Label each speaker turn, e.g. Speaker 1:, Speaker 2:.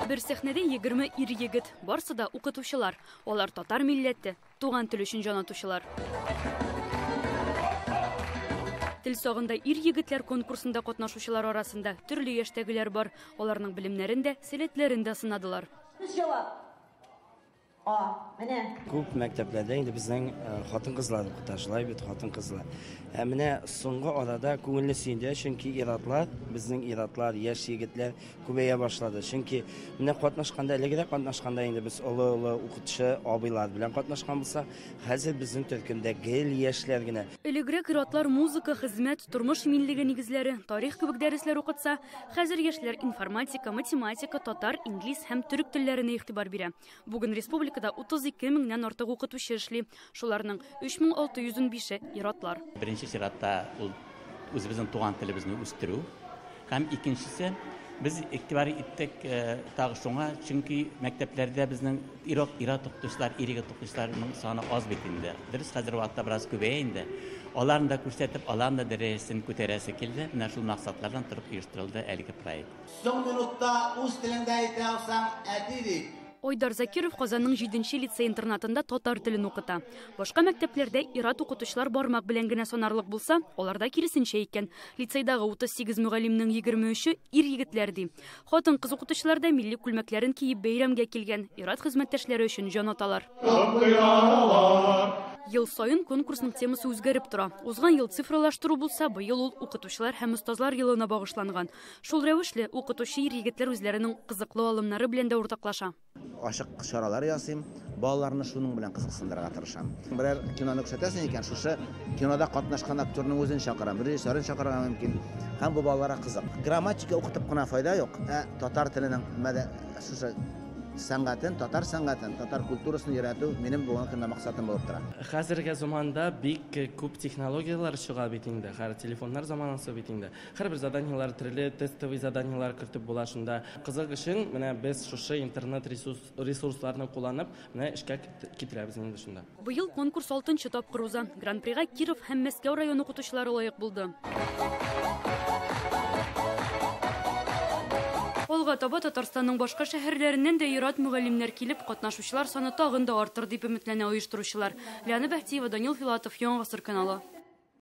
Speaker 1: Бер сәхнәдә 20 ир-егет, барсы да укытучылар. Алар татар милләте, туган тел өчен җан атучылар. Тел сагында ир-егетләр конкурсында катнашучылар арасында төрле яшьтәгеләр бар. Аларның белемнәрен дә, сәләтләрен дә сынадылар.
Speaker 2: Дөрес җавап. А, менә.
Speaker 3: Күп мәктәпләрдә инде безнең хатын-кызлар укыта, шулай бит, хатын-кызлар. Ә менә соңгы арада күңелне сөендерә, чөнки ир-атлар, безнең ир-атлар, яшь егетләр күбәя башлады. Чөнки менә катнашканда, элегрәк катнашканда инде без олы-олы укытучы абыйлар белән катнашкан булсак, хәзер безнең төркемдә гел яшьләр генә.
Speaker 1: Элегрәк ир-атлар музыка, хезмәт, тормыш иминлеге нигезләре, тарих кебек дәресләр укытса, хәзер яшьләр информатика, математика, татар, инглиз һәм төрек телләренә игътибар бирә. Бүген республикада 32 меңнән артык укытучы эшли. Шуларның 3615-е ир-атлар.
Speaker 4: Беренче чиратта ул үзебезнең туган телебезне үстерү. Һәм икенчесе, без игътибар иттек э, тагы шуңа, чөнки мәктәпләрдә безнең ир-ат ир-ат укытучылар, ир-егет укытучыларның саны аз бит инде. Дөрес, хәзер вакытта бераз күбәя инде. Аларны да күрсәтеп, аларның да дәрәҗәсен күтәрәсе килде. Менә шул максатлардан торып оештырылды әлеге проект.
Speaker 5: Соң минутта үз телеңдә әйтә алсаң, әти дип.
Speaker 1: Айдар Закиров Казанның җиденче лицей-интернатында татар телен укыта. Башка мәктәпләрдә ир-ат укытучылар бармак белән генә санарлык булса, аларда киресенчә икән. Лицейдагы 38 мөгаллимнең 23-е ир-егетләр, ди. Хатын-кыз укытучылар да милли күлмәкләрен киеп бәйрәмгә килгән, ир-ат хезмәттәшләре өчен җан аталар. Ел саен конкурсның темасы үзгәреп тора. Узган ел цифралаштыру булса, быел ул укытучылар һәм остазлар елына багышланган. Шул рәвешле, укытучы ир-егетләр үзләренең кызыклы алымнары белән дә уртаклаша.
Speaker 6: Ачык чаралар ясыйм, балаларны шуның белән кызыксындырырга тырышам. Берәр киноны күрсәтәсең икән, шушы кинода катнашкан актерның үзен чакырам, режиссерын чакырырга мөмкин. Һәм бу балаларга кызык. Грамматика укытып кына файда юк, ә татар теленең шушы сәнгатен, татар сәнгатен, татар культурасын өйрәтү минем бүгенге көндә максатым булып тора.
Speaker 7: Хәзерге заманда бик күп технологияләр чыга бит инде, хәзер телефоннар заманасы бит инде. Һәрбер заданиеләр төрле тестовый заданиеләр кертеп була шунда. Кызык өчен менә без шушы интернет ресурсларны кулланып, менә эшкә китерәбез инде шунда.
Speaker 1: Быел конкурс алтынчы тапкыр уза. Гран-прига Киров һәм Мәскәү районы укытучылары лаек булды. Алга таба Татарстанның башка шәһәрләреннән дә ир-ат мөгаллимнәр килеп, катнашучылар саны тагын да артыр дип өметләнә оештыручылар. Лиана Бәһтиева, Данил Филатов, Яңа гасыр каналы.